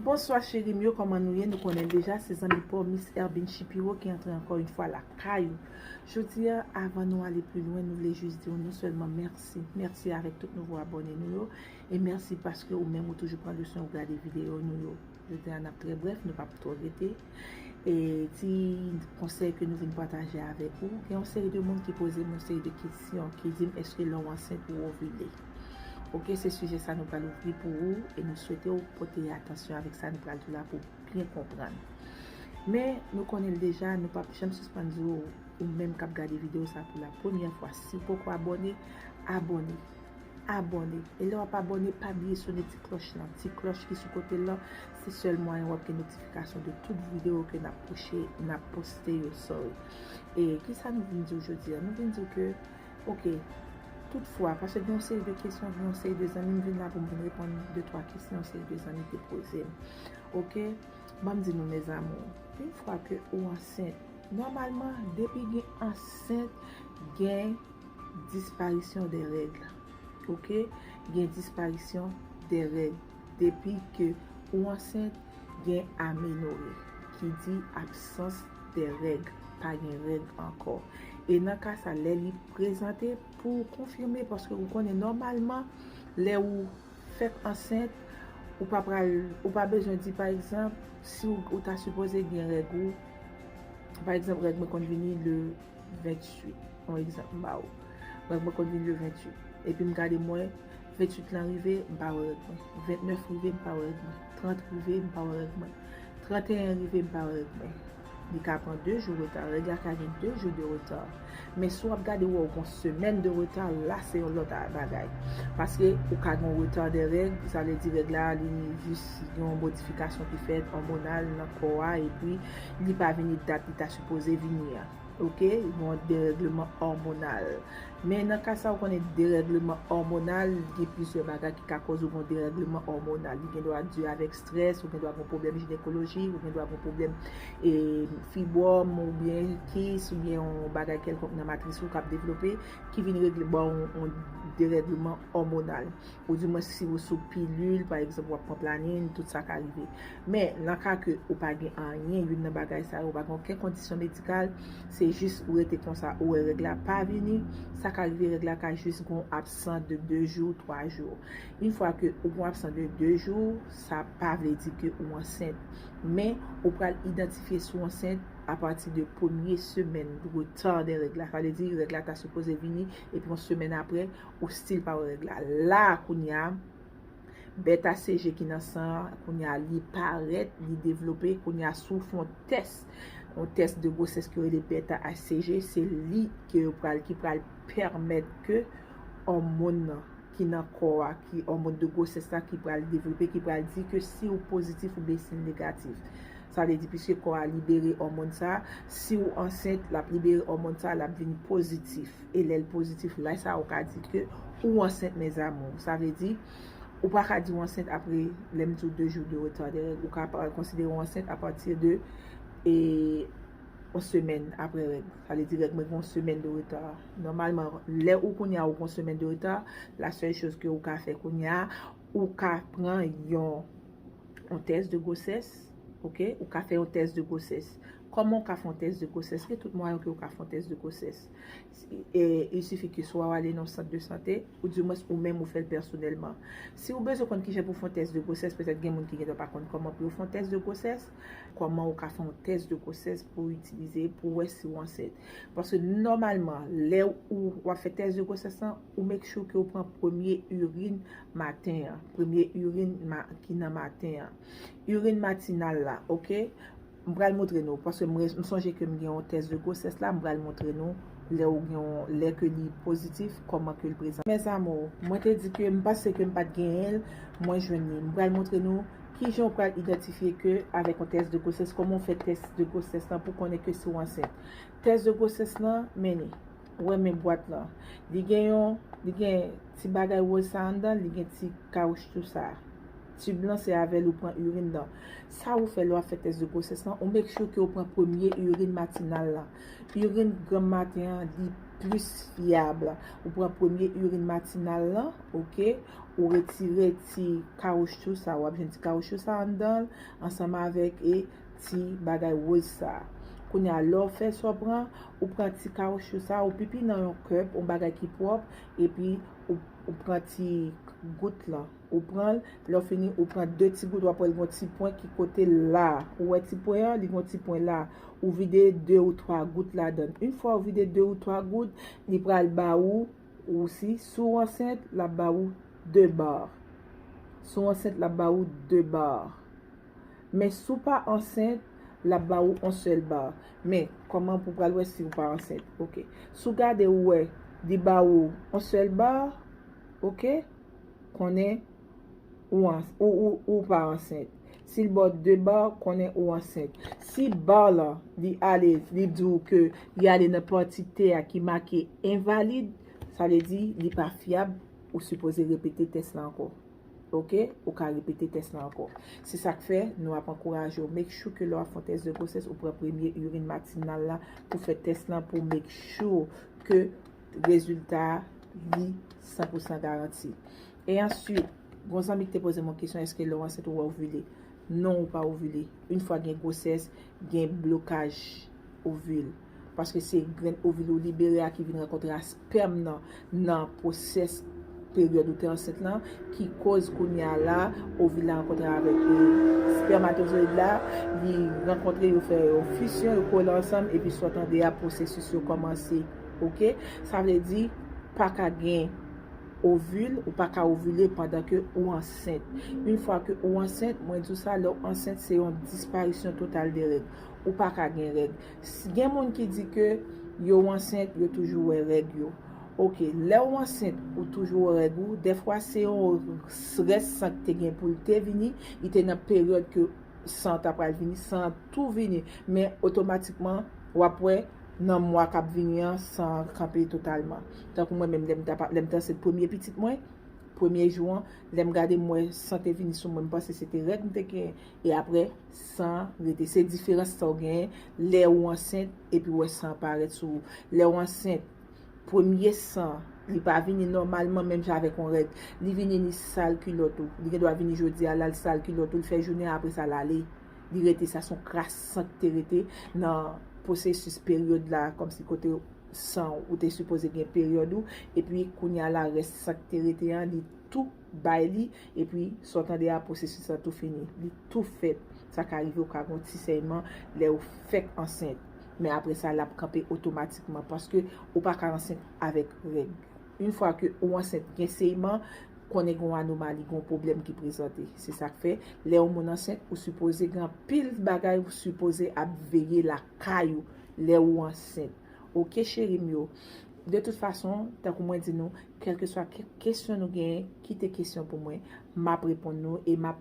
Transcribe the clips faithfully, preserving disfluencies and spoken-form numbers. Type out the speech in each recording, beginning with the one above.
Bonswa cheri m yo, kòman nou ye? Nou konnen deja, se zanmi pa w Miss Erbin Shapiro ki antre ankò yon fwa lakay ou. Jodi a, avan nou ale pi lwen, nou vle jis di w non sèlman mèsi. Mèsi avèk tout nouvo abòne nou yo. E mèsi paske ou menm ou toujou pran le swen ou gade videyo nou yo. Jodi a, n ap trè brèf, nou p ap twò rete. E ti konsèy ke nou vin pataje avèk ou, gen yon seri de moun ki poze m yon seri de kesyon, ki di m, èske lè w ansent ou ovile? Oke, se sijè sa nou pral ouvri pou ou e nou swete w pote atansyon avèk sa nou pral di w la pou w byen konprann. Men, nou konnen l deja, nou p ap janm sispann di w, ou menm k ap gade videyo sa pou la premyè fwa, si w poko abòne, abòne. Abòne. E lè w ap abòne, pa bliye sone ti klòch lan. Ti klòch ki sou kote l lan, se sèl mwayen w ap gen notifikasyon de tout videyo ke n ap poste, n ap poste yo, sorry. E kisa nou vin di w jodi a? Nou vin di w ke, oke, toutfwa, paske gen yon seri de kesyon, gen yon seri de zanmi, m vin la pou m vin reponn de twa kesyon yon seri de zanmi te poze m. Oke? Ban m di nou, mes amours, yon fwa ke ou ansent, nòmalman, depi gen ansent, gen disparisyon de règ. Oke? Gen disparisyon de règ. Depi ke ou ansent, gen amenore, ki di absans de règ, pa gen règ ankò. E nan ka sa, lè li prezante, pou w konfime, paske ou konnen nòmalman, lè ou fèk ansent, ou pa pral, ou pa bezwen di, pa egzanp, si w, ou ta sipoze gen règ ou, pa egzanp, règ mwen konn vini le venntuit, yon egzanp m ba ou. Règ mwen konn vini le venntuit. Epi m gade m wè, venntuit lan rive, m pa wè règ mwen. Ventnèf rive, m pa wè règ mwen. Trant rive, m pa wè règ mwen. Tranteyen rive, m pa wè règ mwen. Li ka pran de jou reta. Règ la ka gen de jou de reta. Men si w ap gade, w wè w gen yon semèn de reta, la se yon lòt bagay. Paske ou ka gen yon reta de règ, sa vle di règ la, li jis gen yon modifikasyon ki fèt òmonal nan kò a, epi li pa vini dat li ta sipoze vini an. Oke? Yon derègleman òmonal. Men nan ka sa, ou konnen derègleman òmonal, gen plizyè bagay ki ka koz ou gen derègleman òmonal. Li gen dwa di avèk strès, ou gen dwa gen pwoblèm jinekolojik, ou gen dwa gen pwoblèm e, fibwòm oubyen kis oubyen yon bagay kèlkonk nan matris ou k ap devlope, ki vin regle ba w yon, yon derègleman òmonal. Ou di mwen si ou sou pilil, pa egzanp, w ap pran planin, tout sa ka rive. Men, nan ka ke ou pa gen anyen, youn nan bagay sa yo, ou pa gen okenn kondisyon medikal, se jis ou rete konsa, ou wè règ la pa vini, sa ka rive, règ la ka jis gen yon absans de de jou, twa jou. Yon fwa ke ou gen yon absans de de jou, sa pa vle di ke ou ansent. Men, ou pral idantifye si w ansent apati de premye semèn reta de règ la. Sa vle di, règ la ta sipoze vini, epi yon semèn apre, ou still pa wè règ la. La, kounye a, beta C G ki nan san an, kounye a, li parèt, li devlope, kounye a, si w fè yon tès, yon tès de gwosès ki rele beta H C G, se li ke yo pral, ki pral pèmèt ke òmòn nan ki nan kò a, ki òmòn de gwosès la ki pral devlope, ki pral di ke si w pozitif oubyen si l negatif. Sa vle di, piske kò a libere òmòn sa, si w ansent, l ap libere òmòn sa, l ap vin pozitif. E lè l pozitif, la sa ou ka di ke ou ansent, mes amours. Sa vle di, ou pa ka di w ansent apre, lè m di w de jou de reta de règ, ou ka pa konsidere w ansent apati de, e, yon semèn apre règ. Sa vle di règ mwen gen yon semèn de reta. Nòmalman, lè ou kounye a ou gen yon semèn de reta, la sèl choz ke ou ka fè kounye a, ou ka pran yon, yon tès de gwosès, oke? Ou ka fè yon tès de gwosès. Kòman ou ka fè yon tès de gwosès? Gen tout mwayen ke ou ka fè yon tès de gwosès. E, il suffit que swa w ale nan yon sant de sante, ou dimwens ou menm ou fè l pèsonèlman. Si ou bezwen konn kijan pou fè yon tès de gwosès, petèt gen moun ki gentan pa konn kòman pou yo fè yon tès de gwosès, kòman ou ka fè yon tès de gwosès pou itilize, pou wè si w ansent. Paske nòmalman, lè ou w ap fè tès de gwosès lan, ou make sure ke ou pran premye irin maten an, premye irin ma-, ki nan maten an. Irin matinal la, oke? M pral montre nou, paske m re-, m sonje ke m gen yon tès de gwosès la, m pral montre nou lè ou gen yon, lè ke li pozitif, kòman ke l prezante. Mes amours, mwen te di ke m panse ke m pa t genyen l, mwen jwenn li. M pral montre nou kijan ou pral idantifye ke avèk yon tès de gwosès, kòman ou fè tès de gwosès lan pou konnen ke si w ansent. Tès de gwosès lan, men li. Ou wè men bwat lan. Li gen yon, li gen ti bagay wòz sa anndan, li gen ti kawouchou sa. Tib lan se avè l ou pran irin nan. Sa ou fè lè w ap fè tès de gwosès lan, ou make sure ke ou pran premye irin matinal lan. Irin granm maten an, li plis fyab. Ou pran premye irin matinal lan, oke? ou retire ti kawoutchou sa, w ap jwenn ti kawoutchou sa anndan l, ansanm avèk e ti bagay woz sa. Kounye a, lè w fè sa w pran, ou pran ti kawoutchou sa, ou pipi nan yon kèp, yon bagay ki pwòp, epi ou, ou pran ti gout lan. Ou pran l, lè w fini, ou pran de ti gout, w ap wè l gon ti pwen ki kote la. Ou wè ti pwen an, li gon ti pwen la. Ou vide de ou twa gout ladan l. Yon fwa ou vide de ou twa gout, li pral ba ou, ou si, si w ansent, l ap ba ou de ba. Si w ansent, l ap ba ou de ba. Men si w pa ansent, l ap ba ou yon sèl ba. Men, kòman pou pral wè si w pa ansent? Ok. Si w gade, ou wè, li ba ou yon sèl ba, ok? Konnen ou, ans, ou, ou, ou pa ansent. Si l ba w de ba, konnen ou ansent. Si ba lan, li ale, li di w ke li ale nan pati tè a ki make envalid, sa vle di li pa fyab, ou sipoze repete tès la ankò. Ok? Ou ka repete tès la ankò. Se sa k fè, nou ap ankouraje w. Make sure ke lè w ap fè yon tès de gwosès, ou pran premye irin matinal la pou fè tès lan, pou make sure ke rezilta a li san pou san garanti. E answit, gon zanmi ki te poze m yon kesyon, èske lè w ansent ou ovile? Non, ou pa ovile. Yon fwa gen gwosès, gen blokaj ovil. Paske se grenn ovil ou libere a ki vin rankontre a spèm nan, nan pwosès peryòd ou te ansent lan, ki koz kounye a la, ovil la rankontre avèk, e, spèmatozoyid la, li rankontre, yo fè yon fisyon, yo kole ansanm, epi sa w tande a, pwosesis yo kòmanse. Ok? Sa vle di, pa ka gen ovil, ou pa ka ovile pandan ke ou ansent. Yon fwa ke ou ansent, mwen di w sa, lè w ansent, se yon disparisyon total de règ. Ou pa ka gen règ. Si gen moun ki di ke yo ansent, yo toujou wè règ yo. Ok, lè w ansent, ou toujou wè règ ou. Dèfwa, se yon rès san ki te gen pou l te vini, li te nan peryòd ke san an ta pral vini, san an tou vini. Men otomatikman, w ap wè, nan mwa k ap vini an, san an kanpe totalman. Tankou mwen menm, lè m t ap, lè m te ansent premye pitit mwen, premye jou an, lè m gade, m wè san te vini sou mwen, m panse se te règ m te genyen. E apre, san an rete. Se diferans sa w genyen lè ou ansent epi w wè san an parèt sou ou. Lè w ansent, premye san an, li pa vini nòmalman menm jan avèk yon règ. Li vini, li sal kilòt ou. Li gendwa vini jodi a, l al sal kilòt ou, li fè jounen an, apre sa, l ale. Li rete, sa se yon kras san ki te rete nan pwosesis peryòd la, kòmsi kote san ou te sipoze gen peryòd ou, epi kounye a la, rès san ki te rete an, li tou bay li, epi sa w tande a, pwosesis la tou fini. Li tou fèt. Sa ka rive, ou ka gen yon ti sèyman lè ou fèk ansent. Men apre sa, l ap kanpe otomatikman, paske ou pa ka ansent avèk règ. Yon fwa ke ou ansent, gen sèyman, konnen gen yon anomali, gen yon pwoblèm ki prezante. Se sa k fè, lè yon moun ansent, ou sipoze gen anpil bagay ou sipoze ap veye lakay ou lè ou ansent. Ok, cheri m yo. De tout fason, tankou mwen di nou, kèlkeswa ke kesyon nou genyen, kite kesyon pou mwen. M ap reponn nou e m ap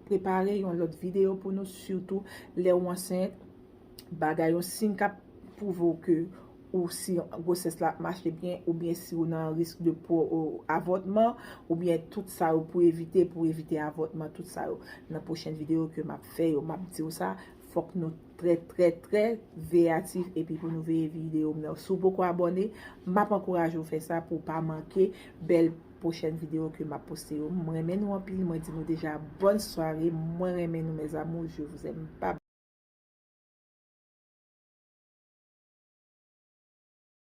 prepare yon lòt videyo pou nou, sitou lè ou ansent, bagay, yon siy k ap pwouve w ke ou si gwosès la ap mache byen, oubyen si ou nan risk de po-, o, avòtman, oubyen tout sa yo pou evite, pou evite avòtman, tout sa yo. Nan pwochèn videyo ke m ap fè yo, m ap di w sa, fòk nou trè, trè, trè veyatif epi pou nou veye videyo m nan. Si w poko abòne, m ap ankouraje w fè sa pou w pa manke bèl pwochèn videyo ke m ap poste yo. Mwen renmen nou anpil, mwen di nou deja bòn sware, mwen renmen nou mes amours, je vous aime, bye bye.